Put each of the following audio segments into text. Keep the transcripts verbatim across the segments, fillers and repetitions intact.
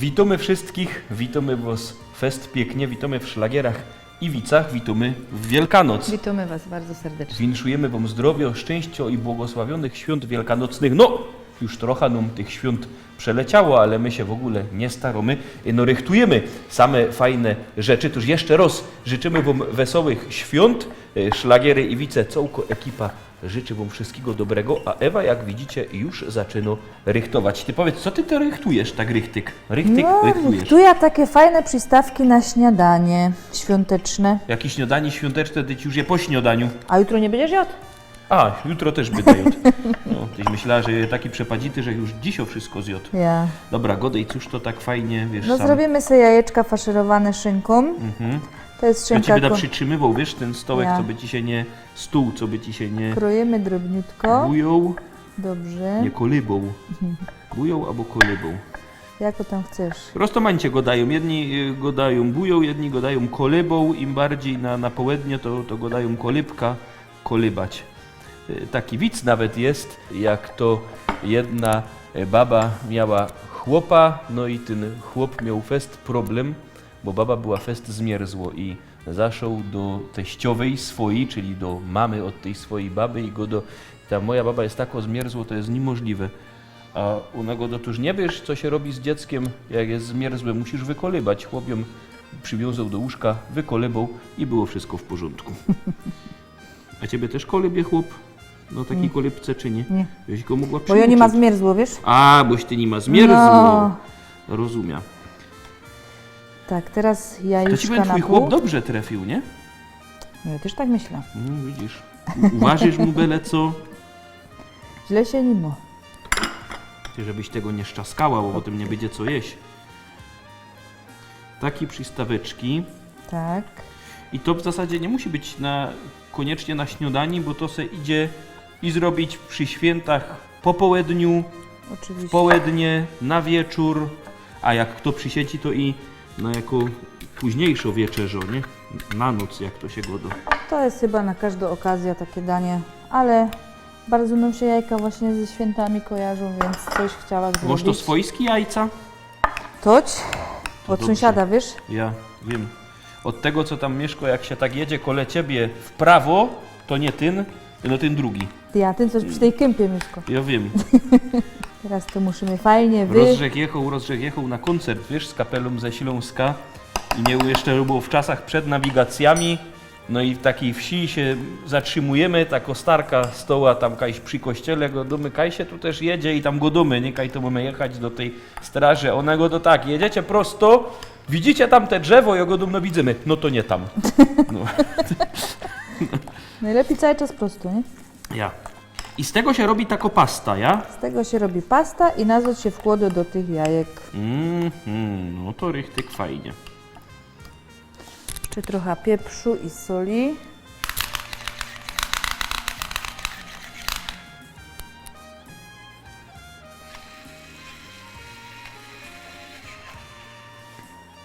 Witōmy wszystkich, witōmy wos fest piyknie, witōmy w szlagierach i wicach, witōmy w Wielkanoc. Witōmy Was bardzo serdecznie. Winszujymy wōm zdrowio, szczynścio i błogosławionych świōnt wielkanocnych. No, już trocha nōm tych świōnt przeleciało, ale my sie w ogōle niy starōmy. No, rychtujymy same fajne rzeczy. Tōż jeszcze roz życzymy wōm wesołych świōnt. Y, szlagiery i wice, cołko ekipa życzy wōm wszystkigo dobrego, a Ewa, jak widzicie, już zaczyno rychtować. Ty powiedz, co ty to rychtujesz tak rychtyk? Rychtyk No, rychtujesz. Tu ja takie fajne przistawki na śniadanie świąteczne. Jakie śniadanie świąteczne, ty ci już je po śniadaniu. A jutro nie będziesz jadł? A, jutro też byda jod. No, tyś myślała, że je taki przepadzity, że już dzisio wszystko zjod. Ja. Dobra, godej, cóż to tak fajnie, wiesz, No sam. Zrobimy sobie jajeczka faszerowane szynką. Mhm. To jest Ja szynka... ci byda ko- przytrzymywoł, wiesz, ten stołek, Ja. co by ci się nie stuł, co by ci się nie Kroimy drobniutko. Bujoł, Dobrze. nie kolyboł. Bujoł albo kolyboł. Jako tam chcesz. Roztomańcie godają. Jedni y, godają bujoł, jedni godają kolyboł. Im bardziej na, na połednie, to, to godają kolybka, kolybać. Y, Taki wic nawet jest, jak to jedna y, baba miała chłopa, no i ten chłop miał fest problem, bo baba była fest zmierzło i zaszoł do teściowej swojej, czyli do mamy od tej swojej baby i go do... Ta moja baba jest tako zmierzło, to jest niemożliwe. A u niego do... Tōż nie wiesz, co się robi z dzieckiem, jak jest zmierzłe, musisz wykolybać. Chłop ją przywiązał do łóżka, wykolybał i było wszystko w porządku. A ciebie też kolybie chłop? No takiej Nie. Kolybce, czy nie? Nie. Żeś go mogła Bo ja nie ma przyuczyć. Zmierzło, wiesz? A, boś ty nie ma Zmierzło. No. Rozumiem. Tak, teraz To ci jajuszka powiem, na twój pół. Chłop dobrze trafił, nie? No, ja też tak myślę. No, widzisz. U- Uważasz mu byle co. Źle się nie ma. Ty, żebyś tego nie szczaskała, bo potem nie będzie co jeść. Takie przistaweczki. Tak. I to w zasadzie nie musi być na, koniecznie na śniadanie, bo to se idzie i zrobić przy świętach po połedniu, w Oczywiście. połednie, na wieczór, a jak kto przysiedzi, to i na jako późniejszą wieczerzą, nie? Na noc, jak to się godo. To jest chyba na każdą okazję takie danie, ale bardzo nam się jajka właśnie ze świętami kojarzą, więc coś chciałam zrobić. Może to swojskie jajca? Toć? To Od dobrze. Sąsiada, wiesz? Ja wiem. Od tego, co tam mieszka, jak się tak jedzie kole ciebie w prawo, to nie ten, no ten drugi. Ty, a ten coś przy tej kępie mieszka. Ja wiem. Teraz to musimy fajnie wy... Rozdrzech jechał, Rozdrzech jechał na koncert, wiesz, z kapelą ze Śląska. I nie jeszcze było w czasach przed nawigacjami. No i w takiej wsi się zatrzymujemy, ta kostarka stoła tam kajś przy kościele, godumy, kaj się tu też jedzie i tam godumy, nie, kaj to mamy jechać do tej straży. Ona godo tak, jedziecie prosto, widzicie tam te drzewo, ja godum, no widzymy, no to nie tam. No. Najlepiej cały czas prosto, nie? Ja. I z tego się robi taka pasta, ja? Z tego się robi pasta i nazad się wkłada do tych jajek. Mhm, no to richtig fajnie. Czy trochę pieprzu i soli.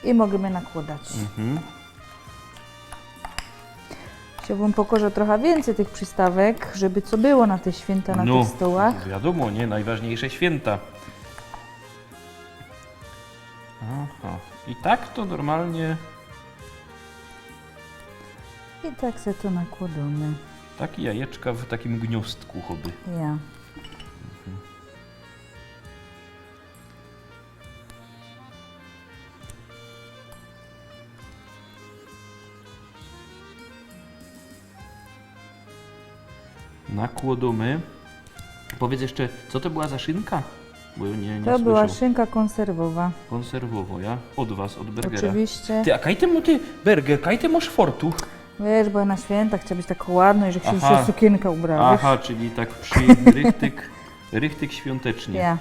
I możemy nakładać. Mhm. Chciałbym pokażę trochę więcej tych przystawek, żeby co było na te święta, na No, tych stołach. Wiadomo, nie? Najważniejsze święta. Aha. I tak to normalnie... I tak sobie to nakładamy. Takie jajeczka w takim gniostku choby. Ja. Nakładamy. Powiedz jeszcze, co to była za szynka? Bo ja nie, nie To była słyszał. Szynka konserwowa. Konserwowo, ja? Od was, od burgera. Oczywiście. Ty, a kaj ty mu ty burger, kaj ty masz fortuch? Wiesz, bo ja na święta chciała być taka ładna i że się Aha. Już sukienka ubrała. Aha, czyli tak przy richtig, richtig świątecznie. Ja.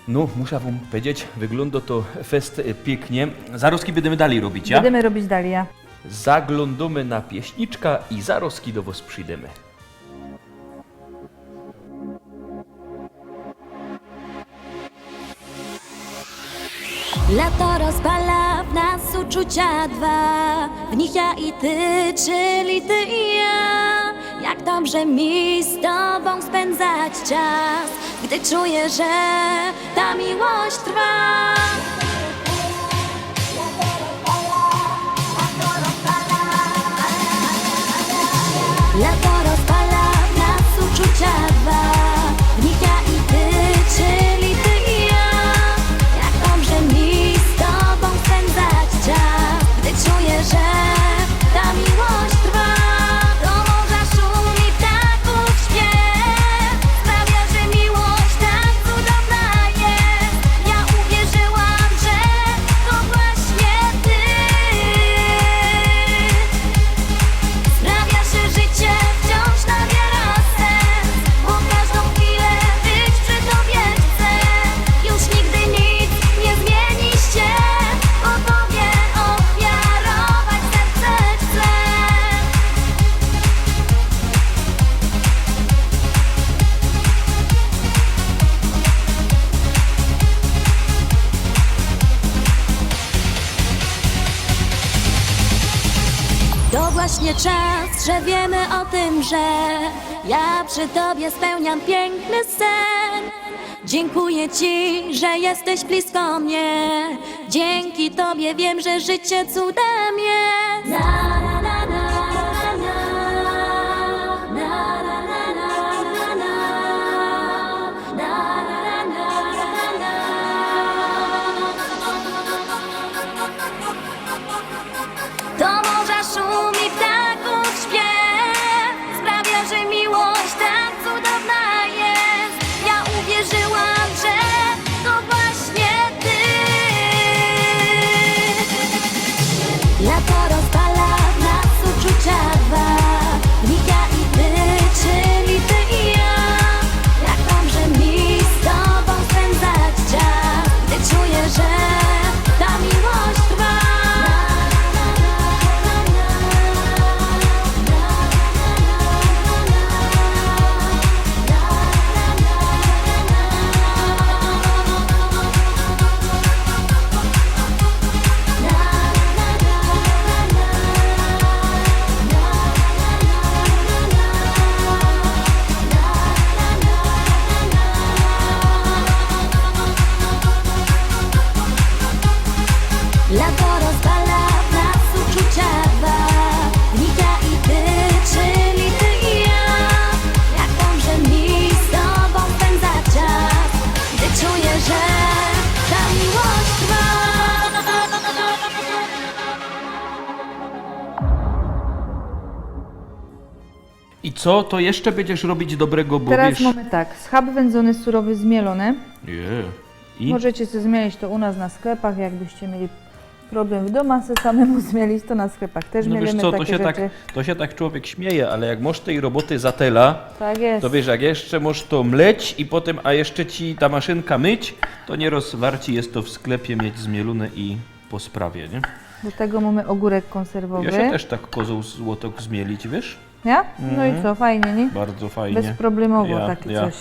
No, muszę wam powiedzieć, wygląda to fest y, pięknie. Zarozki będziemy dalej robić, ja? Będziemy robić dalej, ja. Zaglądamy na pieśniczka i zarozki do was przyjdziemy. Lato rozpala w nas uczucia dwa. W nich ja i ty, czyli ty i ja. Jak tam Dobrze mi z tobą spędzać czas, gdy czuję, że ta miłość trwa. Lato rozpala w nas uczucia dwa. W nich ja i ty, czyli ty i ja. Jak dobrze mi z tobą spędzać czas, gdy czuję, że ta miłość trwa. Do morza szumi ptaków śpiew sprawia, że miłość tak cudowna jest. Ja uwierzyłam, że to właśnie ty sprawiasz, że życie wciąż nabiera sens, bo każdą chwilę być przy tobie chcę. Już nigdy nic nie zmieni się, bo tobie ofiarować serce chcę. To właśnie czas, że wiemy o tym, że ja przy tobie spełniam piękny sen. Dziękuję ci, że jesteś blisko mnie. Dzięki tobie wiem, że życie cudem jest. Na, na, na, na, na, na. Do morza szumi ptaków śpiew sprawia, że miłość tak cudowna jest. Ja uwierzyłam, że to właśnie ty. Lato rozpala w nas uczucia dwa. W nich ja i ty, czyli ty i ja. Jak dobrze mi z tobą spędzać czas, gdy czuję, że ta miłość trwa. Lato rozpala w nas uczucia dwa. W nich ja i ty, czyli ty i ja. Jak dobrze mi z tobą spędzać czas, gdy czuję, że ta miłość trwa. I co to jeszcze będziesz robić dobrego, bo Teraz wiesz... mamy tak, schab wędzony, surowy, zmielony. Nie. I? Możecie sobie zmielić to u nas na sklepach, jakbyście mieli problem w doma, sobie samemu zmielić to na sklepach. Też No wiesz mielimy co, to takie się, tak, rzeczy. To się tak człowiek śmieje, ale jak masz tej roboty za tela, Tak jest. To wiesz, jak jeszcze możesz to mleć i potem, a jeszcze ci ta maszynka myć, to nieroz warci jest to w sklepie mieć zmielone i po sprawie, nie? Do tego mamy ogórek konserwowy. Ja się też tak kozōł złotok zmielić, wiesz? Ja? No i Mhm. Co, fajnie, nie? Bardzo fajnie. Bezproblemowo Ja, takie ja. Coś.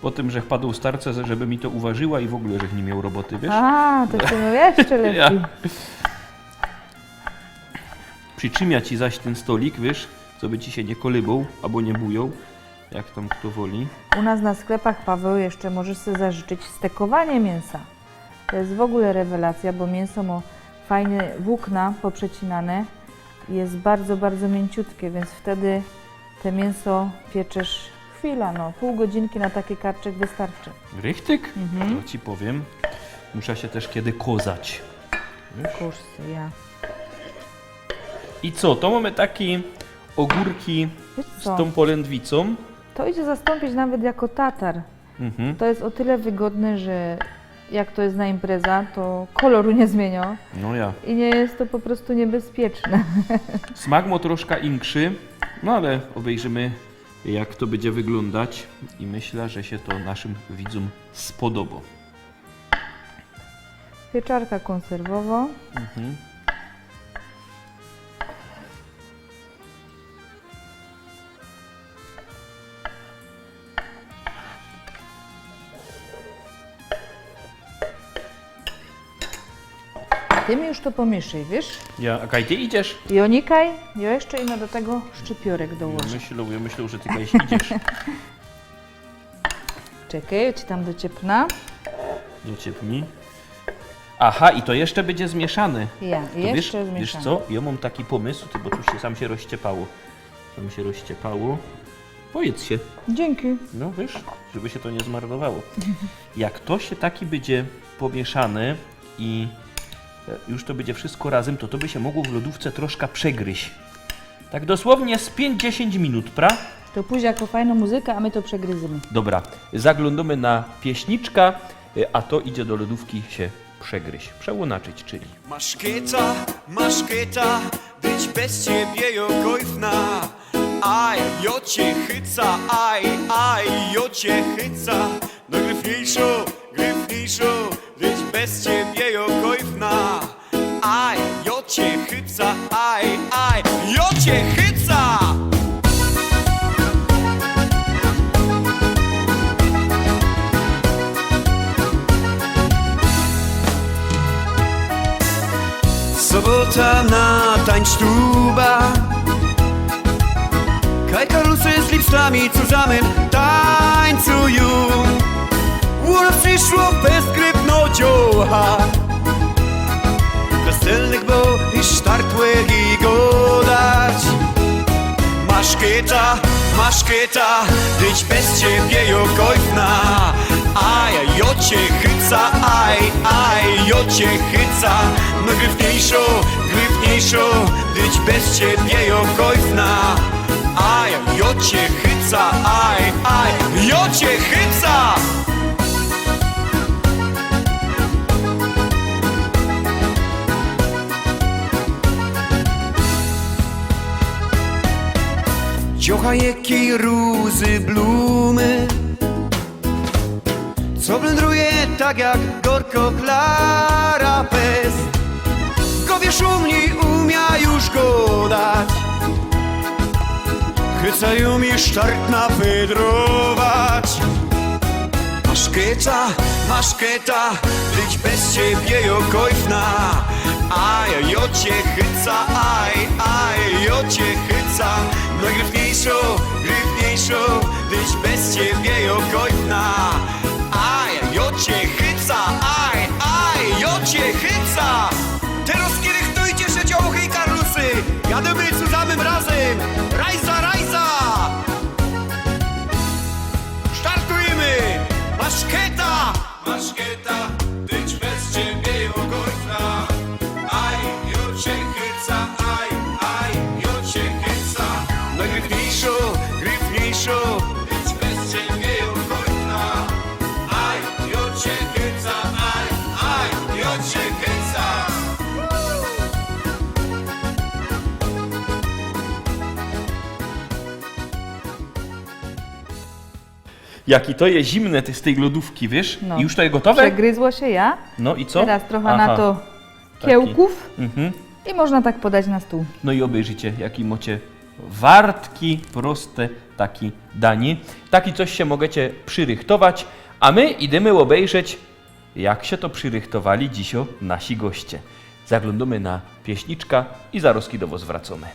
Po tym, żech padł starce, żeby mi to uważała i w ogóle, żech nie miał roboty, wiesz? A, to się miał jeszcze lepiej. Ja. Przytrzymia ci zaś ten stolik, wiesz, co by ci się nie kolybał, albo nie bujał, jak tam kto woli. U nas na sklepach, Paweł, jeszcze możesz sobie zażyczyć stekowanie mięsa. To jest w ogóle rewelacja, bo mięso ma fajne włókna poprzecinane. Jest bardzo, bardzo mięciutkie, więc wtedy te mięso pieczesz chwila, no, pół godzinki na taki karczek wystarczy. Richtig? Mhm. To ci powiem. Muszę się też kiedy kozać. Kursy, ja. I co? To mamy takie ogórki Wiesz z co? tą polędwicą. To idzie zastąpić nawet jako tatar. Mhm. To jest o tyle wygodne, że jak to jest na impreza, to koloru nie zmienia No ja. i nie jest to po prostu niebezpieczne. Smak ma troszkę inkszy, no ale obejrzymy, jak to będzie wyglądać i myślę, że się to naszym widzom spodoba. Pieczarka konserwowa. Mhm. Ty mi już to pomieszaj, wiysz? Ja, a kaj ty idziesz? Jo nikaj, jo jeszcze ino do tego szczypiorek dołożã. Ja myślę, ja myślę, że ty kaj idziesz. Czekej, jo ci tam dociepnã. Dociepnij. Aha, i to jeszcze bydzie zmieszane. Ja, to jeszcze wiesz, zmieszane. Wiesz co? Ja mam taki pomysł, ty, bo tu się sam się rozciepało. Sam się rozciepało. Pojedz się. Dzięki. No wiesz, żeby się to nie zmarnowało. Jak to się taki bydzie pomieszane i e, już to bydzie wszystko razem, to to by się mogło w lodówce troszkę przegryźć. Tak dosłownie z pięć dziesięć minut, pra? To pójdzie jako fajna muzyka, a my to przegryzymy. Dobra, zaglądamy na pieśniczka, y, a to idzie do lodówki się przegryźć, przełączyć, czyli. Maszketa, maszketa, być bez ciebie jo kojfna. Aj, jo cię chyca, aj, aj, jo cię chyca. No gryfniejszo, gryfniejszo, być bez ciebie jo kojfna. Aj, jo cię chyca, aj, aj, jo cię chyca! Sobota na tańsztuba. Kaj karlusy z lipslami zusammen tańcują. Urlaub przyszło bez grypno dzioła. Weselnych bo i sztartłek i godać. Maszketa, maszketa, być bez ciebie jo kojfna. Aj, jo cię chyca, aj, aj, jo cię chyca. No gryfniejszo, gryfniejszo, być bez ciebie jo kojfna. Aj, jo cię chyca, aj, aj, jo cię chyca! Dziołcha, jaki rózy, blumy. Co blendruje tak jak gorko Klara Pest. W gowie szumni umia już godać. Chyca i umie sztartna wydrować. Maszketa, maszketa, być bez ciebie jo kojfna. Aj, jo cię chyca, aj, aj, jo cię chyca. No gryfniejszo, gryfniejszo, być bez ciebie jo kojfna. Aj, jo cię chyca, aj, aj, jo cię chyca. Terŏz rychtujcie sie, dziołchy i karlusy. Jadymy zusammen razem. Rajza, rajza. Startujemy. Maszketa. Maszketa, być bez ciebie jo kojfna. Aj, jo cię chyca, aj, aj, jo cię chyca. No gryfniejszo, gryfniejszo. Być bez ciebie jo kojfna. Aj, jo cię chyca, aj, aj, jo cię chyca. Jaki to je zimne, te, z tej lodówki, wiesz? No. I już to je gotowe? Przegryzło się, ja. No i co? Teraz trochę na to kiełków. Mhm. I można tak podać na stół. No i obejrzycie, jaki mocie wartki, proste, taki danie. Taki coś sie mogecie przyrychtować, a my idymy obejrzeć, jak sie to przyrychtowali dzisiŏ nasi goście. Zaglądamy na pieśniczka i zarozki do wŏs wracōmy.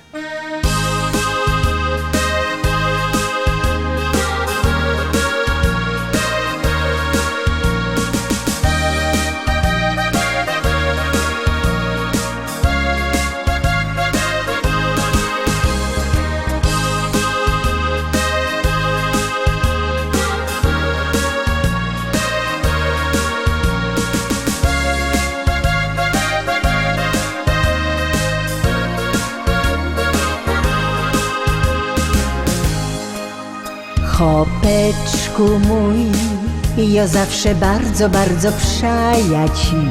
Chopeczku mōj, jŏ zawsze bardzo, bardzo przaja ci.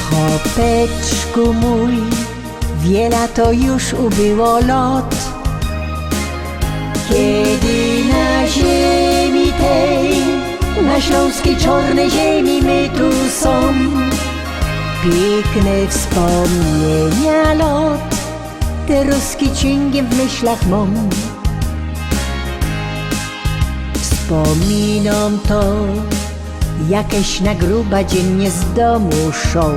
Chopeczku mōj, wiela to już ubyło lot. Kiedy na ziemi tej, na ślōnskij czŏrnyj ziemi my tu sōm, piykne wspōmnienia lot. Te ruski ciyngiym w myślach mōm. Wspōminōm to, Jakeś na gruba dziennie z domu szło.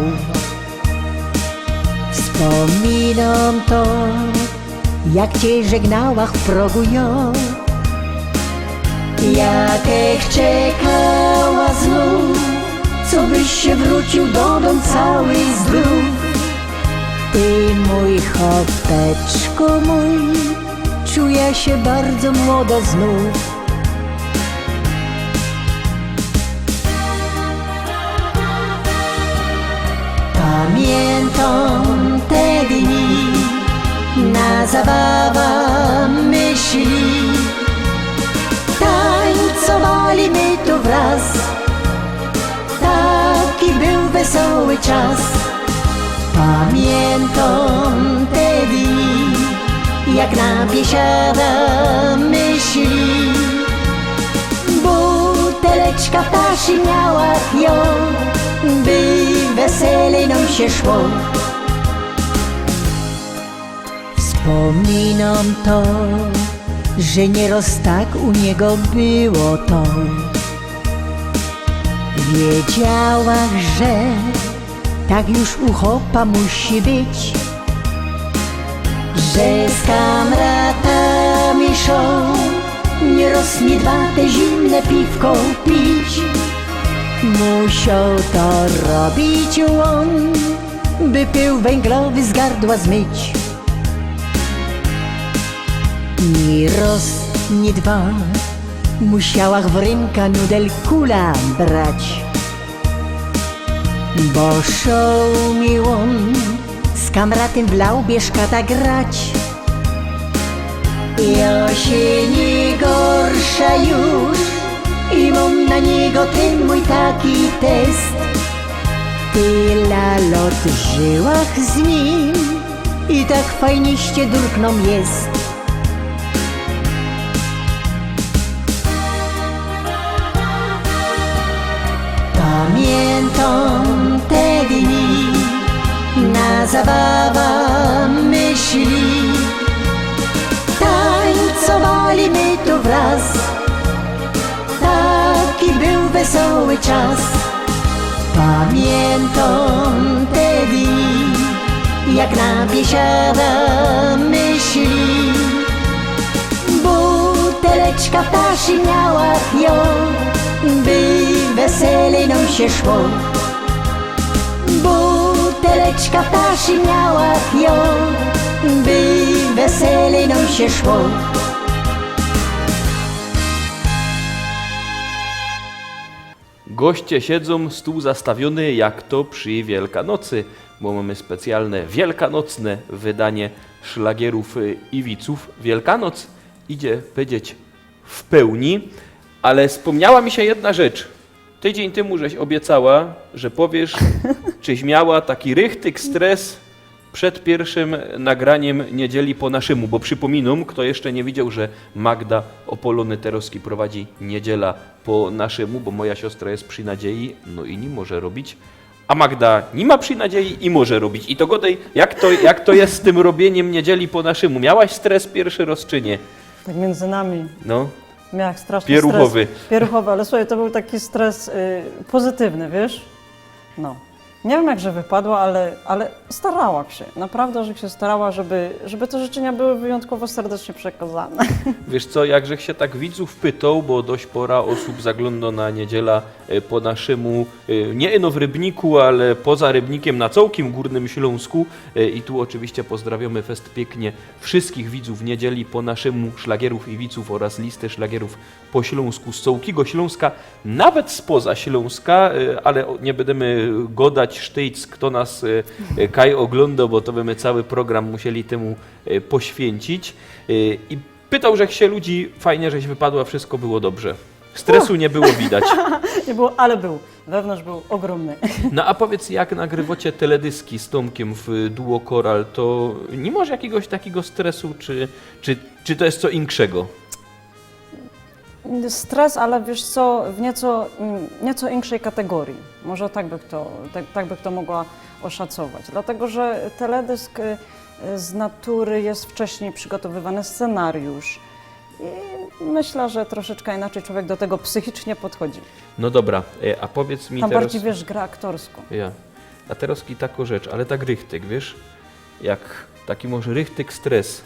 Wspominam to, jak cię żegnałach w progu ja. Jakech czekała znów, co byś się wrócił do dom cały zdrów. Ty mój chopeczku mój, czuję się bardzo młodo znów. Pamiętam te dni, na zabawa my szli. Tańcowali my tu wraz. Taki był wesoły czas. Pamiętam te dni, jak na biesiadã my szli. Buteleczka w taszy miałach jo, by weselej nam się szło. Wspominam to, że nieroz tak u niego było to. Wiedziałach, że tak już u chopa musi być, że z kamratami szło nieroz mi dwa te zimne piwko pić. Musiał to robić on, by pył węglowy z gardła zmyć. Ni roz, ni dwa musiałach w rynka nudel kula brać. Bo szło mi on z kamratym w laubie szkata grać. Ja się nie gorszã już i mam na niego ten mój taki test. Tyle lot żyłach z nim i tak fajniście durkną jest. Pamiętam te dni, na zabawa my szli. Tańcowali my tu wraz. Taki był wesoły czas. Pamiętam te dni, jak na biesiadã my szli. Buteleczka w taszy miałach jo, by weselej nam się szło. Buteleczka w taszy miałach jo, by weselej nam się szło. Goście siedzōm, stōł zastawiōny, jak to przi Wielkanocy, bo mōmy specjalne wielkanocne wydanie szlagierōw, y, i wicōw. Wielkanoc idzie powiedzieć w pełni, ale spōmniała mi sie jedna rzecz. Tydziyń tymu żeś ôbiecała, że powiysz, czyś miała taki richtig stres przed piyrszym nagranim Niedzieli po naszymu, bo przipōminōm, fto jeszcze niy widzioł, że Magda Opolōny-Terowski prowadzi Niedziela po naszymu, bo moja siostra je przi nadziei, no i niy może robić. A Magda niy ma przi nadziei i może robić. I to godej, jak to, jak to je z tym robiyniym Niedzieli po naszymu? Miałaś stres piyrszy roz, czy niy? Tak miyndzy nami. No, Miałach straszny pierōnkowy. Stres. Pierōnkowy, ale słuchej, to bōł taki stres y, pozytywny, wiysz? No. Niy wiym, jak żech wypadła, ale, ale starałach sie. Naprowdã żech sie starała, żeby, żeby te życzynia były wyjōntkowõ serdecznie przekŏzane. Wiysz co, jak żech sie tak widzōw pytoł, bo dość pora ôsōb zaglōndŏ na Niedziela, e, po naszymu, e, niy ino w Rybniku, ale poza Rybnikiym na cołkim Gōrnym Ślōnsku. E, i tu ôczywiście pozdrawiōmy fest piyknie wszyskich widzōw Niedzieli po naszymu, szlagierōw i wicōw ôrаз listy szlagierōw po ślōnsku z cołkigo Ślōnska, nawet spoza Ślōnska, e, ale ô, niy bydymy godać, sztyjc, fto nas, e, e, kaj ôglōndŏ, bo to bymy cały program musieli tymu, e, poświyncić. E, i pytoł żech sie ludzi, fajnie żeś wypadła, wszysko było dobrze. Stresu niy było widać. Niy było, ale bōł. Wewnōntrz bōł ôgrōmny. No a powiydz, jak nagrywŏcie teledyski z Tōmkiym w Duo Koral, to niy mŏsz jakigoś takigo stresu, czy, czy, czy to je co inkszego? Stres, ale wiysz co, w niyco, mm, niyco inkszej kategorii. Może tak bych to, tak, tak bych to mogła ôszacować. Dlatego, że teledysk y, z natury je wcześniej przigotowywany scenariusz. I myślę, że troszeczkę inaczej człowiek do tego psychicznie podchodzi. No dobra, e, a powiedz mi Tam teraz bardziej, wiesz, gra aktorsko. Ja. A teraz i takŏ rzecz, ale tak richtig, wiesz? Jak taki może richtig stres,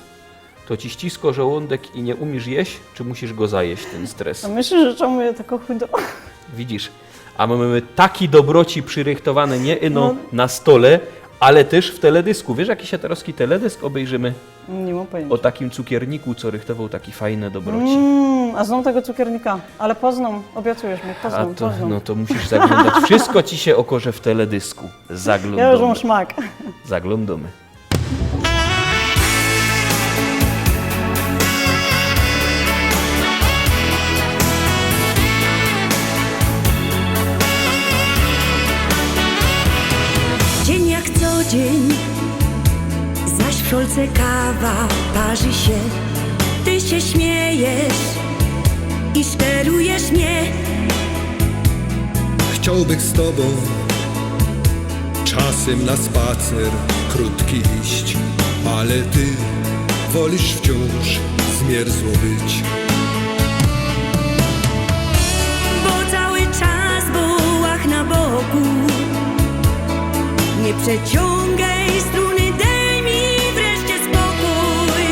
to ci ściskŏ żołōndek i niy umiysz jeść, czy musisz go zajeść, tyn stres? A myślisz, że czemu ja tako chudo? Widzisz, a my mōmy taki dobroci przyrychtowane niy ino No. na stole, ale tyż w teledysku. Wiesz, jaki sie terŏzki teledysk ôbejrzymy? Niy mōm pojyńciŏ. Ô takim cukierniku, co rychtowoł taki fajne dobroci. Mm, a znōm tego cukiernika, ale poznōm, ôbiecujesz mi, A poznōm, to, poznōm. no to musisz zaglōndać. Wszystko ci sie ôkŏże w teledysku. Zaglōndōmy. Ja już mam szmak. Zaglōndōmy. Dzień jak co dzień, zaś w szolce kawa parzi się. Ty się śmiejesz i szterujesz mnie. Chciałbych z tobą czasem na spacer krótki iść, ale ty wolisz wciąż zmierzło być. Bo cały czas w bołach na boku. Nie przeciągaj struny, dej mi wreszcie spokój.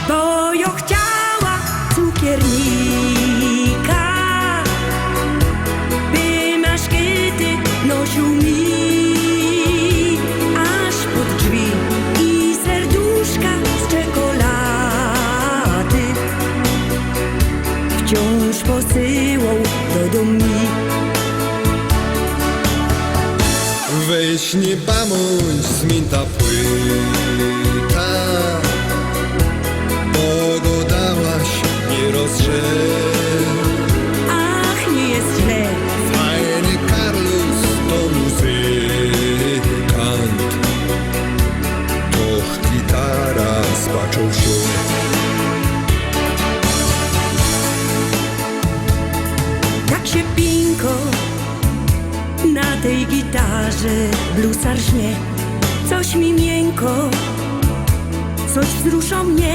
Bo ja chciała cukiernika, by maszkety nosił mi, aż pod drzwi i serduszka z czekolady wciąż posyłał do dōm mi. Weź nie bamądź, zmień ta płyta, bo go dałaś, nie rozgrzej. Ach, nie jest źle. Fajny Karlus to muzykant, doch gitara spaczał się. Tak się pinko na tej gitarze blusa rżnie. Coś mi miękko, coś wzrusza mnie.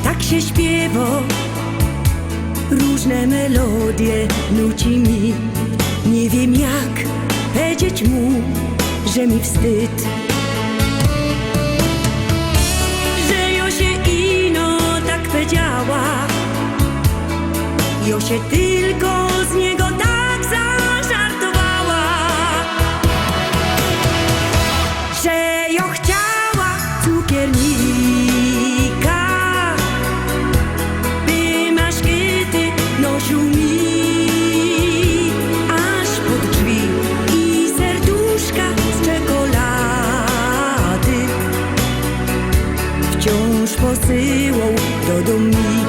Tak się śpiewo, różne melodie nuci mi. Nie wiem, jak powiedzieć mu, że mi wstyd, że ja się ino tak powiedziała. Ja się tylko z niego tak zażartowała, że ja chciała cukiernika, by maszkety nosił mi aż pod drzwi i serduszka z czekolady wciąż posyłał do dōm mi.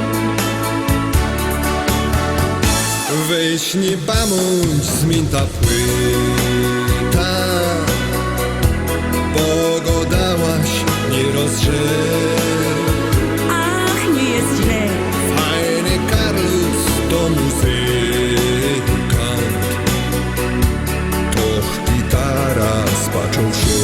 Weź nie bamądź, zmień ta płyta, bo go dałaś, nie rozgrzej. Ach, nie jest źle. Fajny Karlus to muzykant, doch gitara spaczał się.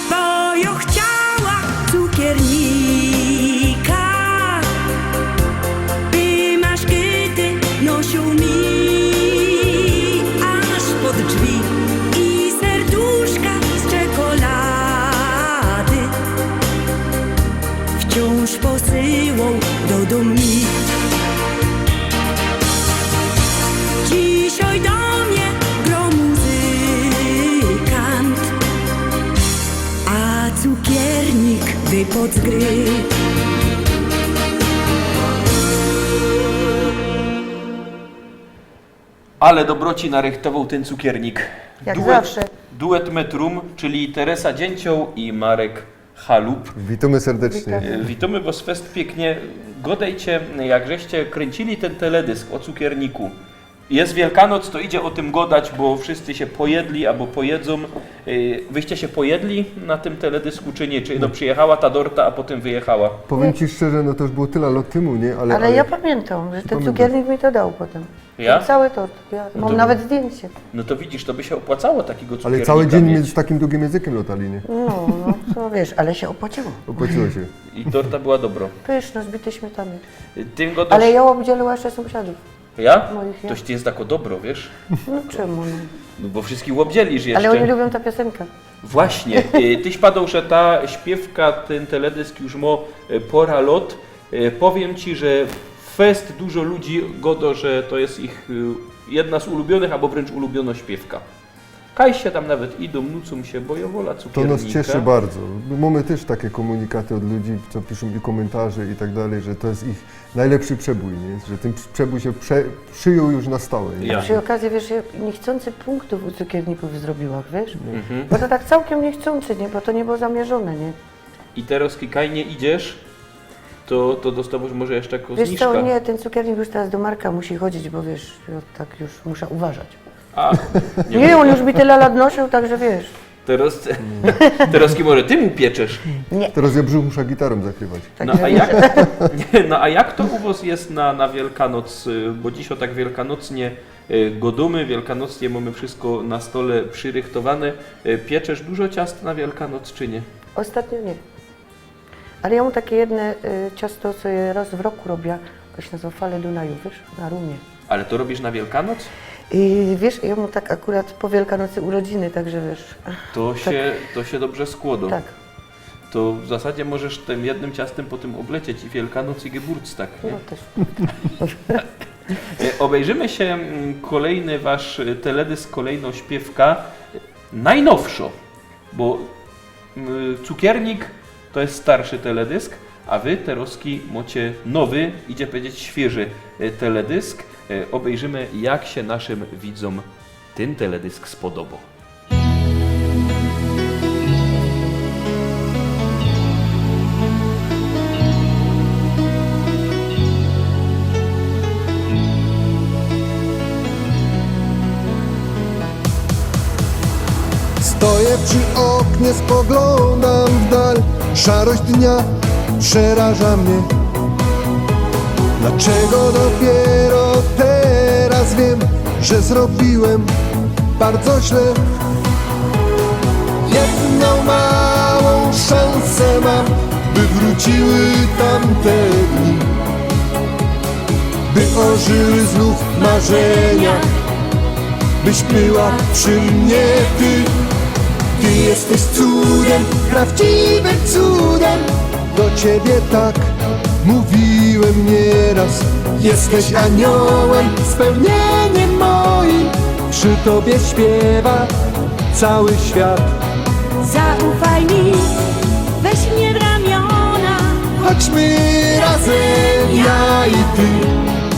Bo ja chciała cukiernika, by maszkety nosił mi aż pod drzwi i serduszka z czekolady wciąż posyłał do dōm mi. Dzisiej do mnie gra muzykant, a cukiernik wypadł z gry. Ale dobroci narychtowoł tyn cukiernik. Jak zawsze. Duet Metrum, czyli Teresa Dzięcioł i Marek Chalup. Witōmy serdecznie. Witamy. E, witamy was fest piyknie. Godejcie, jak żeście kryncili tyn teledysk ô cukierniku. Jest Wielkanoc, to idzie ô tym godać, bo wszyscy sie pojedli abo pojedzōm. E, wyście sie pojedli na tym teledysku, czy niy? Czy no, przijechała ta dorta, a potym wyjechała? Powiym ci szczerze, no to już było tela lot tymu, niy? Ale, ale ja pamiętam, że ten cukiernik mi to dał potem. Ja? Ten cały tort. Ja mam nawet zdjęcie. No to widzisz, to by się opłacało takiego cukiernika mieć. Ale cały dzień my z takim długim językiem lotali, niy? No, no, to wiesz, ale się opłaciło. Opłaciło się. I torta była dobro. Pyszna, z bitej śmietany. Tym godosz... Ale ja obdzieliła jeszcze sąsiadów. Ja? Moich, ja. Toś ty jest tako dobro, wiesz? No czemu, no? No bo wszystkich obdzielisz jeszcze. Ale oni lubią tę piosenkę. Właśnie. E, tyś padał, że ta śpiewka, ten teledysk już mo, e, pora lot. E, powiym ci, że fest dużo ludzi godo, że to jest ich, e, jedna z ulubionych, abo wrynż ulubiono śpiewka. Kajś sie tam nawet idōm, nucōm sie, bo ja wola cukiernika. To nas cieszy bardzo. Mōmy tyż takie kōmunikaty ôd ludzi, co piszōm i kōmyntarze i tak dalej, że to jest ich nojlepszy przebōj, niy? Że tyn przebōj sie prze-, przijōł już na stałe, niy? Ja. Przy okazji, wiesz, ja niechcący punktów u cukierników zrobiła, wiesz? Mhm. Bo to tak całkiym niechcący, niy? Bo to niy było zamierzōne, niy? I teroz, kej niy idziesz, to, to dostawōsz może jeszcze jakąś zniżka. Wiesz co, niy, tyn cukiernik już teroz do Marka musi chodzić, bo wiesz, ja tak już muszã uważać. A, niy. Niy, ôn już mi tela lat nosył, tak że wiesz. Teroz, teroz może ty mu pieczesz. Niy. Teroz ja brzuch muszã gitarōm zakrywać. Tak. No a jak, no a jak to u was jest na, na Wielkanoc? Y, bo dzisiej tak wielkanocnie, y, godōmy, wielkanocnie mōmy wszystko na stole przyrychtowane. Y, pieczesz dużo ciast na Wielkanoc, czy niy? Ôstatnio niy. Ale ja mōm takie jedne, y, ciasto, co je roz w roku robia, to sie nazywo Fale Dunaju, wiesz, na rumie. Ale to robisz na Wielkanoc? I wiesz, ja mōm tak akurat po Wielkanocy urodziny, tak że wiesz. To sie, to sie dobrze skłodo. Tak. To w zasadzie możesz tym jednym ciastym potym oblecieć i Wielkanoc, i Geburtstag, niy? No też. E, obejrzymy sie, mm, kolejny wasz, y, teledysk, kolejno śpiewka, y, najnowszo. Bo, mm, cukiernik to jest starszy teledysk, a wy teroski mocie nowy, idzie powiedzieć świeży, e, teledysk. E, obejrzymy, jak sie naszym widzōm tyn teledysk spodobo. Stoję przy oknie, spoglądam w dal. Szarość dnia przeraża mnie. Dlaczego dopiero teraz wiem, że zrobiłem bardzo źle? Jedną małą szansę mam, by wróciły tamte dni. By ożyły znów marzenia, byś była przy mnie ty. Ty jesteś cudem, prawdziwym cudem. Do ciebie tak mówiłem nieraz. Jesteś aniołem, spełnieniem moim. Przy tobie śpiewa cały świat. Zaufaj mi, weź mnie w ramiona. Chodźmy razem, ja i ty.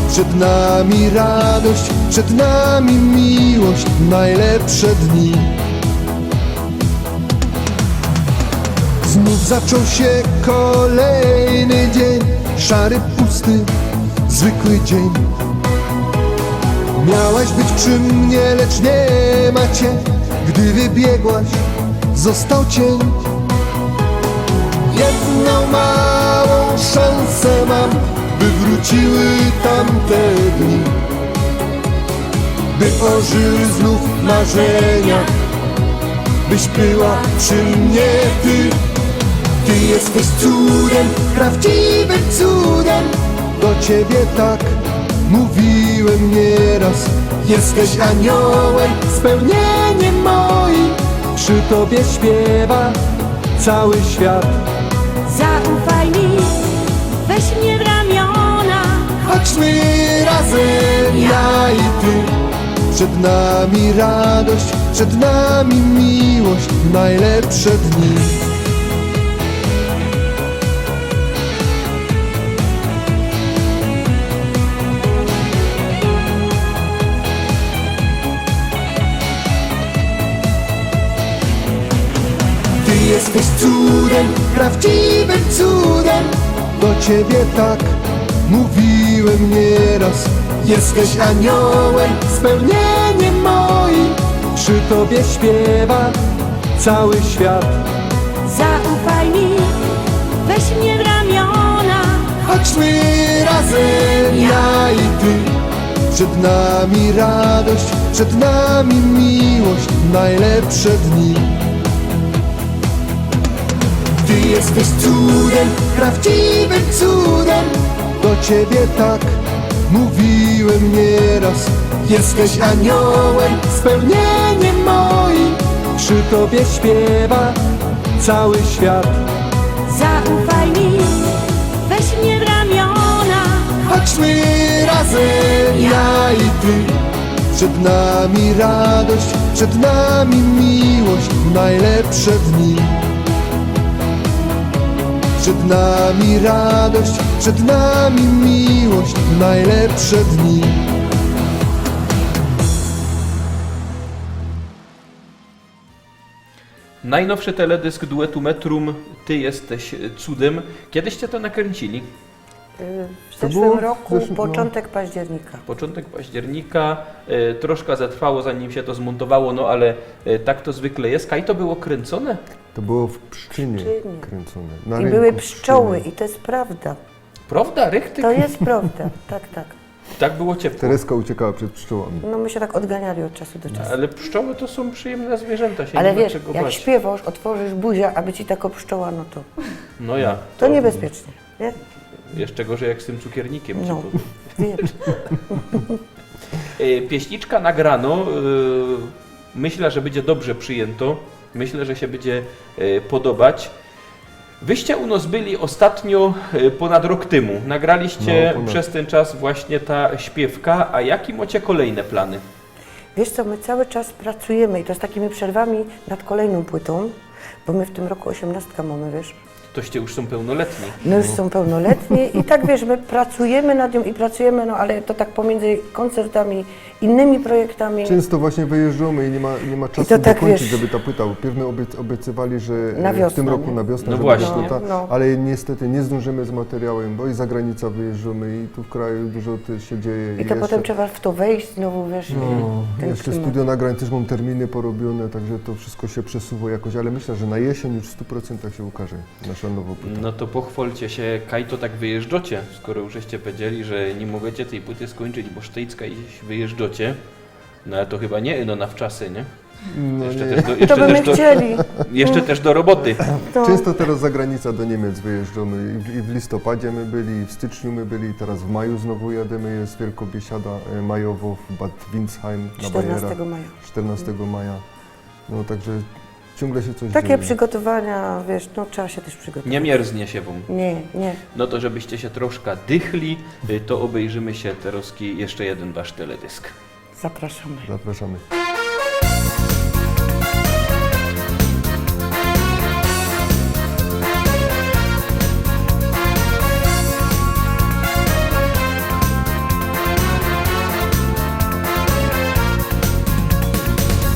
Przed nami radość, przed nami miłość, najlepsze dni. Znów zaczął się kolejny dzień, szary, pusty, zwykły dzień. Miałaś być przy mnie, lecz nie ma cię. Gdy wybiegłaś, został cień. Jedną małą szansę mam, by wróciły tamte dni. By ożyły znów marzenia, byś była przy mnie ty. Ty jesteś cudem, prawdziwym cudem. Do ciebie tak mówiłem nieraz. Jesteś aniołem, spełnieniem moim. Przy tobie śpiewa cały świat. Zaufaj mi, weź mnie w ramiona. Chodźmy razem, ja i ty. Przed nami radość, przed nami miłość, najlepsze dni. Ty jesteś cudem, Prawdziwym cudem do ciebie tak mówiłem nieraz. Jesteś aniołem, spełnieniem moim. Przy tobie śpiewa cały świat. Zaufaj mi, weź mnie w ramiona. Chodźmy razem, ja i ty. Przed nami radość, przed nami miłość, najlepsze dni. Ty jesteś cudem, prawdziwym cudem. Do ciebie tak mówiłem nieraz. Jesteś aniołem, spełnieniem moim. Przy tobie śpiewa cały świat. Zaufaj mi, weź mnie w ramiona. Chodźmy razem, ja i ty. Przed nami radość, przed nami miłość, najlepsze dni. Przed nami radość, przed nami miłość, najlepsze dni. Najnowszy teledysk duetu Metrum, Ty jesteś cudem. Kiedyście to nakręcili? Y, W To zeszłym było w roku, zeszłym- no. Początek października. Początek października, e, troszkę zatrwało, zanim się to zmontowało, no ale e, tak to zwykle jest. Kaj to było kręcone? To było w Pszczynie, Pszczynie. Kręcone. Na I rynku były w pszczoły Pszczynie. I to jest prawda. Prawda, richtig? To jest prawda, tak, tak. Tak było ciepło. Tereska uciekała przed pszczołami. No my się tak odganiali od czasu do czasu. Ale pszczoły to są przyjemne zwierzęta, się Ale nie ma wiesz, czego jak bać. Śpiewasz, otworzysz buzię, aby ci taka pszczoła, no to, No ja. To niebezpiecznie, nie? Jeszcze gorzej jak z tym cukiernikiem, No. ci powiem. Wiesz. E, Pieśniczka nagrano. E, myślę, że będzie dobrze przyjęto. Myślę, że się będzie e, podobać. Wyście u nas byli ostatnio e, ponad rok temu. Nagraliście No, ponad. Przez ten czas właśnie ta śpiewka, a jakie macie kolejne plany? Wiesz co, my cały czas pracujemy i to z takimi przerwami nad kolejną płytą, bo my w tym roku osiemnastka mamy, wiesz. Toście już są pełnoletni. No już są pełnoletni i tak, wiesz, my pracujemy nad nią i pracujemy, no ale to tak pomiędzy koncertami, innymi projektami. Często właśnie wyjeżdżamy i nie ma, nie ma czasu to tak, dokończyć, wiesz, żeby ta płyta, bo pewnie obiec, obiecywali, że Na e, w wiosnę, tym roku nie? na wiosnę, No żeby właśnie. ta płyta, No. ale niestety nie zdążymy z materiałem, bo i za granicą wyjeżdżamy i tu w kraju dużo ty, się dzieje. I to jeszcze- Potem trzeba w to wejść znowu, wiesz. No, ten jeszcze klimat. Studio Nagrań też mam terminy porobione, także to wszystko się przesuwa jakoś, ale myślę, że na jesień już w stu procentach się ukaże nasza nowa płyta. No to pochwalcie się, kaj to tak wyjeżdżacie, skoro już żeście powiedzieli, że nie możecie tej płyty skończyć, bo sztyjcka i wyjeżdżacie. No ale to chyba nie ino na wczasy, nie? No Jeszcze nie. też do, To jeszcze by my też do, chcieli. jeszcze też do roboty. To... Często teraz za granicę do Niemiec wyjeżdżamy. I w, i w listopadzie my byli, i w styczniu my byli, i teraz w maju znowu jedziemy. Jest wielka biesiada e, majowa w Bad Windsheim na Bajerach. czternastego maja. czternastego maja. No także ciągle się coś Takie dzieje. Przygotowania, wiesz, no trzeba się też przygotować. Nie mierznie się wam. Nie, nie. No to żebyście się troszkę dychli, y, to obejrzymy się teraz jeszcze jeden wasz teledysk. Zapraszamy. Zapraszamy.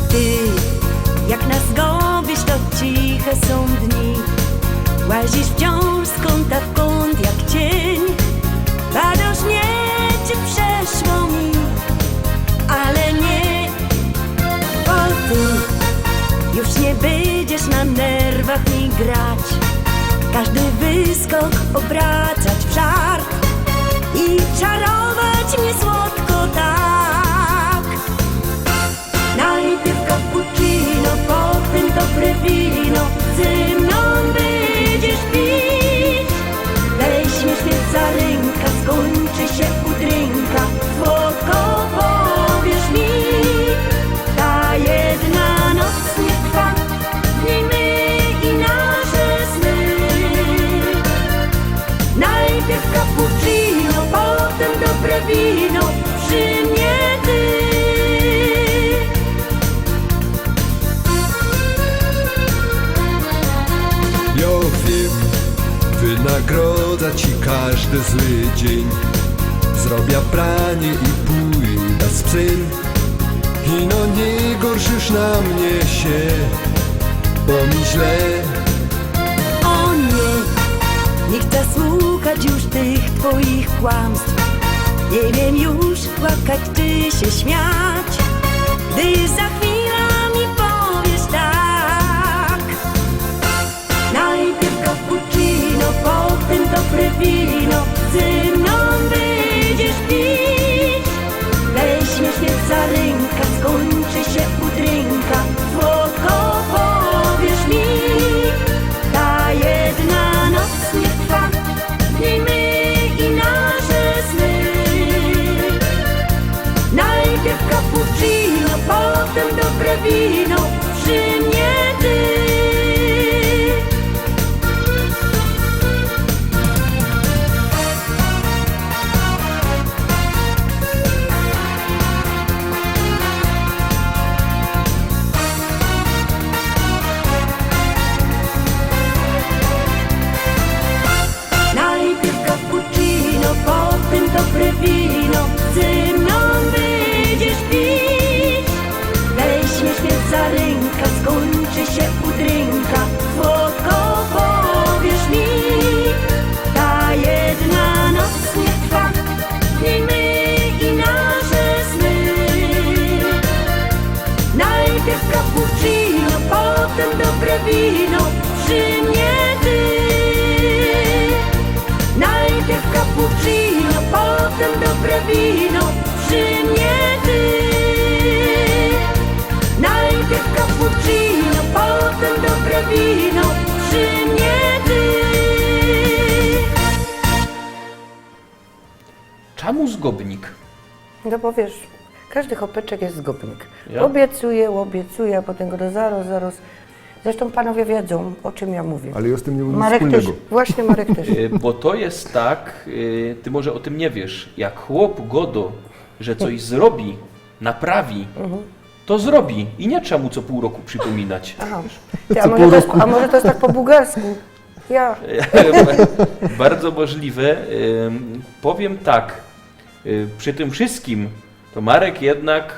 Ty, jak nas gubisz, to ciche są dni. Łazisz wciąż z kąta w kąt jak cień. Badasz, nie, czy przeszło mi, ale nie. Bo ty już nie będziesz na nerwach mi grać. Każdy wyskok obracać w żart i czarować mnie słodko tak. Najpierw cappuccino, potem dobre wino, ze mną będziesz pić. Weźmiesz mnie za ręka, skończy się udrynka, słodko powiesz mi. Ta jedna noc nie trwa, w niej my i nasze sny. Najpierw cappuccino, potem dobre wino, przy mnie ty. Ja wiem, wynagrodzę ci każdy zły dzień. Zrobię pranie i pójdę spać. Ino nie gorszysz na mnie się, bo mi źle. O nie, Chcã słuchać już tych twoich kłamstw. Nie wiem już płakać czy się śmiać. Gdy za chwilę mi powiesz tak. Najpierw cappuccino, potem dobre wino. Ze mną będziesz pić. Weźmiesz mnie za ręka, skończy się udrynka. Słodko powiesz mi. Ta jedna noc nie trwa. Dni my i nasze sny. Najpierw cappuccino, potem dobre wino. Przy mnie ty. Najpierw cappuccino, potem dobre wino. Ze mną będziesz pić. Weźmiesz mnie za ręka, skończy się udrynka. Słodko powiesz mi. Ta jedna noc nie trwa. Dni my i nasze sny. Najpierw cappuccino, potem dobre wino. Przy mnie ty. Najpierw cappuccino, potem dobre wino. Przy mnie ty. Najpierw cappuccino, potem dobre wino. Przy mnie ty. Czamu zgubnik? No bo wiesz, każdy chopeczek jest zgubnik. Ja? Obiecuje, obiecuje, a potem go do zaraz, zaraz. Zresztą panowie wiedzą, o czym ja mówię. Ale ja z tym nie mam nic Marek wspólnego. Też. Właśnie Marek też. Y, Bo to jest tak, y, ty może o tym nie wiesz, jak chłop godo, że coś zrobi, naprawi, to zrobi i nie trzeba mu co pół roku przypominać. Aha. Ty, a, może to jest, a może to jest tak po bułgarsku? Ja. Bardzo możliwe. Ym, Powiem tak, y, przy tym wszystkim to Marek jednak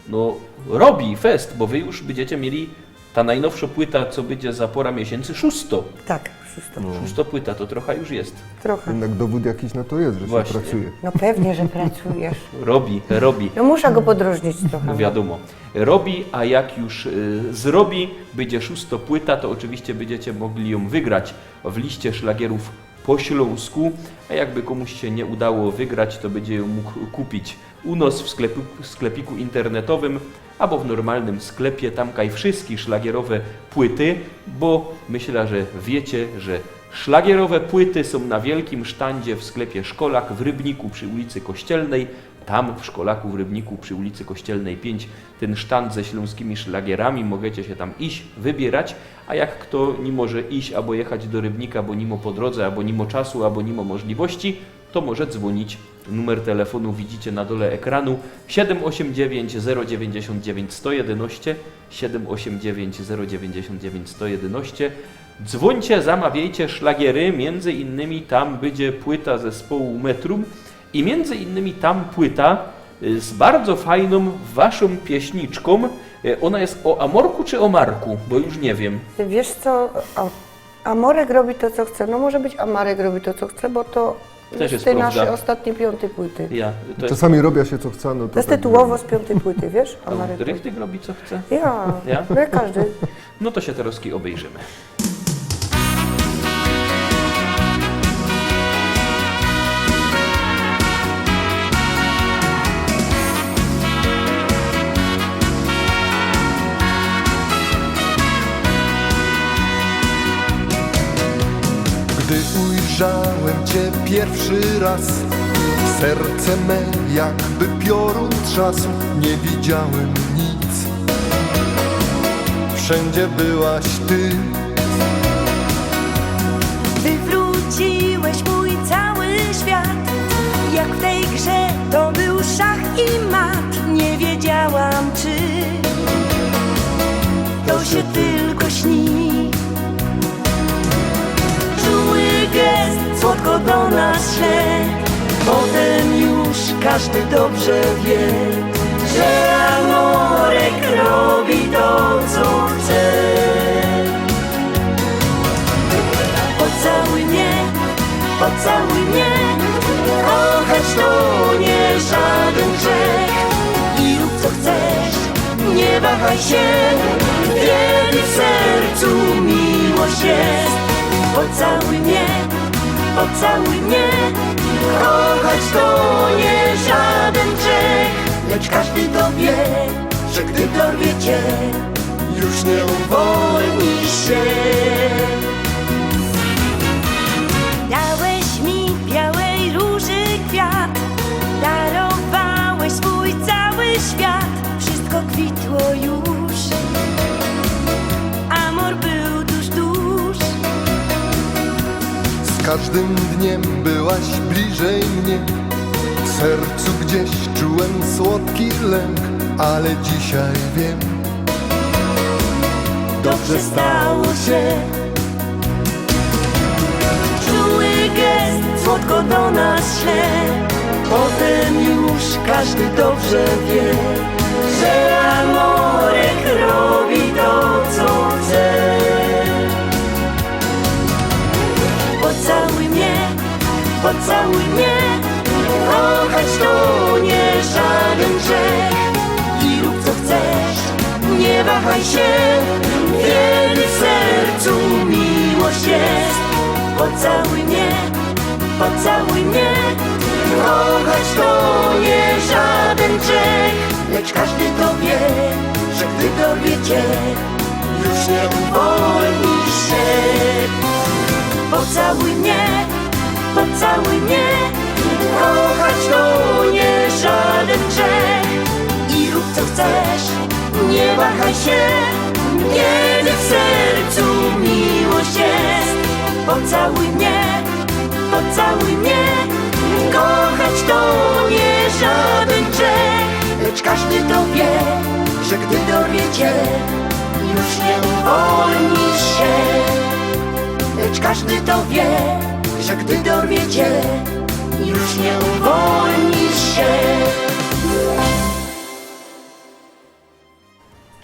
no, robi fest, bo wy już będziecie mieli ta najnowsza płyta, co będzie za pora miesięcy, szósto. Tak, szósto. Szósto płyta, to trochę już jest. Trochę. Jednak dowód jakiś na to jest, że się Właśnie. Pracuje. No pewnie, że pracujesz. Robi, robi. No muszę go podróżnić trochę. No wiadomo. Robi, a jak już y, zrobi, będzie szósto płyta, to oczywiście będziecie mogli ją wygrać w liście szlagierów po śląsku, a jakby komuś się nie udało wygrać, to będzie ją mógł kupić u nos w, sklepu, w sklepiku internetowym albo w normalnym sklepie, tam kaj wszystkie szlagierowe płyty, bo myślę, że wiecie, że szlagierowe płyty są na wielkim sztandzie w sklepie Szkolak w Rybniku przy ulicy Kościelnej. Tam w Szkolaku w Rybniku przy ulicy Kościelnej pięć ten sztand ze śląskimi szlagierami, możecie się tam iść, wybierać, a jak kto nie może iść albo jechać do Rybnika, bo nie ma po drodze, albo nie ma czasu, albo nie ma możliwości, to może dzwonić. Numer telefonu widzicie na dole ekranu: siedem osiem dziewięć zero dziewięćdziesiąt dziewięć sto jedenaście, siedem osiem dziewięć zero dziewięćdziesiąt dziewięć sto jedenaście. Dzwońcie, zamawiajcie szlagiery, między innymi tam będzie płyta zespołu Metrum i między innymi tam płyta y, z bardzo fajną waszą pieśniczką. Y, Ona jest o Amorku czy o Marku, bo już nie wiem. Ty wiesz co, a, Amorek robi to, co chce. No może być Amorek robi to, co chce, bo to Też jest tej prawda. Naszej ostatniej, piątej płyty. Ja, to jest, Czasami robię się co chcę, no to... To jest tak tytułowo było. z piątej płyty, wiesz? Amorek. Richtig robi co chce. Ja. Ja? No jak każdy. No to się teraz obejrzymy. Gdy ujrzałem Cię pierwszy raz, serce me jakby piorun trzasł, nie widziałem nic. Wszędzie byłaś Ty. Wywróciłeś mój cały świat. Jak w tej grze to był szach i mat. Nie wiedziałam, czy to się tylko śni. Czuły gest, słodko do nas szedł. Potem już każdy dobrze wie, że Amorek robi to, co chce. Pocałuj mnie, Pocałuj mnie, kochać to nie żaden grzech. I rób co chcesz, nie wahaj się, kiedy w sercu miłość jest. Pocałuj mnie, pocałuj mnie, kochać to nie żaden grzech. Lecz każdy to wie, że gdy dorwie cię, już nie uwolnisz się. Dałeś mi białej róży kwiat, darowałeś swój cały świat. Wszystko kwitło już, amor był tuż, tuż. Z każdym dniem byłaś bliżej mnie. W sercu gdzieś czułem słodki lęk, ale dzisiaj wiem. Dobrze stało się. Czuły gest słodko do nas szedł. Potem już każdy dobrze wie, że amorek robi to, co chce. Pocałuj mnie, pocałuj mnie, kochać to nie żaden grzech. I rób co chcesz, nie wahaj się, kiedy w sercu miłość jest. Pocałuj mnie, pocałuj mnie, kochać to nie żaden grzech. Lecz każdy to wie, że gdy dorwie cię, już nie uwolnisz się. Pocałuj mnie, pocałuj mnie, kochać to nie żaden grzech. I rób co chcesz, nie wahaj się, kiedy w sercu miłość jest. Pocałuj mnie, pocałuj mnie, kochać to nie żaden grzech. Lecz każdy to wie, że gdy dorwie cię, już nie uwolnisz się. Lecz każdy to wie, że gdy dorwie cię, już nie uwolnisz się.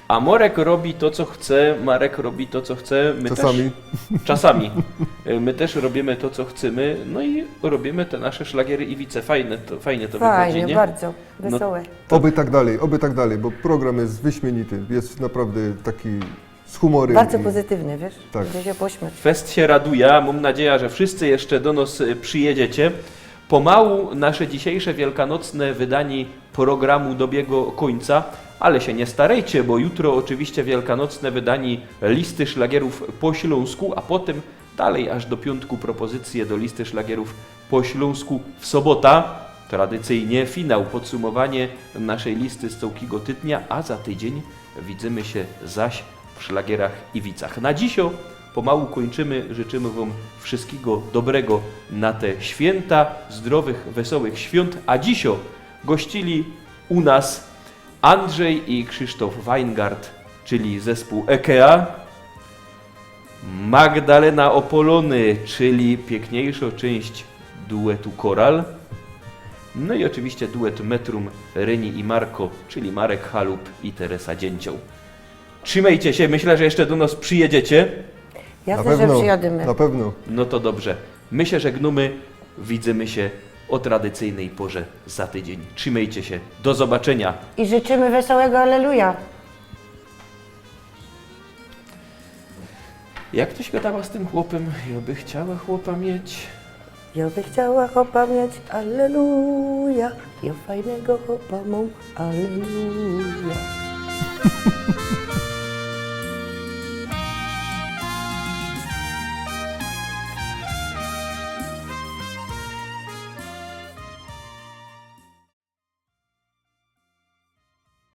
Amorek robi to, co chce, Marek robi to, co chce. My Czasami. Też, czasami. My też robimy to, co chcemy, no i robimy te nasze szlagiery Iwice. Fajne to, fajnie to wychodzi, Fajnie, nie? Bardzo. No. Wesołe. Oby tak dalej, oby tak dalej, bo program jest wyśmienity, jest naprawdę taki z humorem Bardzo i pozytywny, wiesz? Tak. Żeby się pośmiać. Fest się raduje, mam nadzieję, że wszyscy jeszcze do nas, y, przyjedziecie. Pomału nasze dzisiejsze wielkanocne wydanie programu dobiega końca, ale się nie starejcie, bo jutro oczywiście wielkanocne wydanie listy szlagierów po śląsku, a potem dalej aż do piątku propozycje do listy szlagierów po śląsku. W sobota tradycyjnie finał, podsumowanie naszej listy z całkiego tytnia, a za tydzień widzymy się zaś w szlagierach i wicach. Na dzisio pomału kończymy. Życzymy wam wszystkiego dobrego na te święta, zdrowych, wesołych świąt, a dzisio gościli u nas Andrzej i Krzysztof Weingart, czyli zespół Ekea, Magdalena Opolony, czyli piękniejszą część duetu Koral, no i oczywiście duet Metrum, Reni i Marko, czyli Marek Chalup i Teresa Dzięcioł. Trzymajcie się, myślę, że jeszcze do nas przyjedziecie. Jasne, że przyjadymy. Na pewno. No to dobrze. My się żegnamy, widzymy się o tradycyjnej porze za tydzień. Trzymajcie się, do zobaczenia. I życzymy wesołego Alleluja. Jak to się gadało z tym chłopem? Ja by chciała chłopa mieć. Ja by chciała chłopa mieć, alleluja. Ja fajnego chłopa mam, alleluja.